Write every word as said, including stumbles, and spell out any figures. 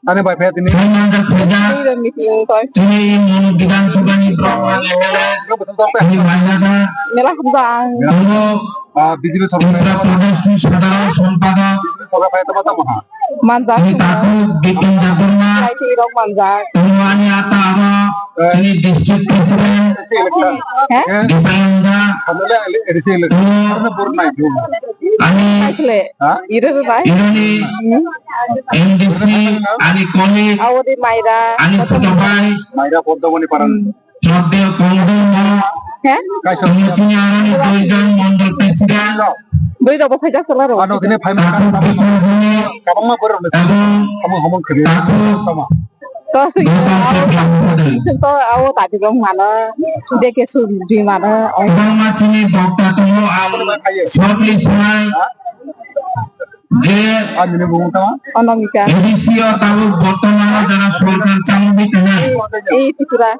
Ani bai phai tini. Phai manjak phaijak. Tini rang meeting toi. Tini i Monu Bidhan Sabha ni Brahma M L A. Tini Mailada. Mela hamjak ang. Tongo. Ah, B J P Sabha. Tripura Pradesh ni Sadharan Sompadak. Sabha phai tama tama ha. Manjak. Tini Taku Bipin Debbarma. Phai tini rok manjak. Tongo ani ata aro. Eh. Tini district president. Election. He? Eh? Dipananda. Hamle ele-, ele-, election. Tongo. Karena burna itu. Ani. Hai khle. Ha? Ira rai. Irani M D C, ani colleague, Audi Maira. Ani choto bhai, Maira Poddamani Paran. Chokdeo Kongdong, He? Kaisa. Tongmutini arani duijon mondol president. Dui robo phaijak sala ro. Ano dine phai Taku Bipul Bhumi, Kabangma borok ni. Ebong Tamo homong khri. Taku Tamo. To sing Gopal Cheplang Bhadri. Sing to ao tadi rong mana. Deke su di mana. Bangma chini bokta tongo ang shortly sunai. Je Ani ni bumung tamo? Onomika. A D C o tabuk bortomano jara sorkar chamungwi tongnai. Ei Tripura.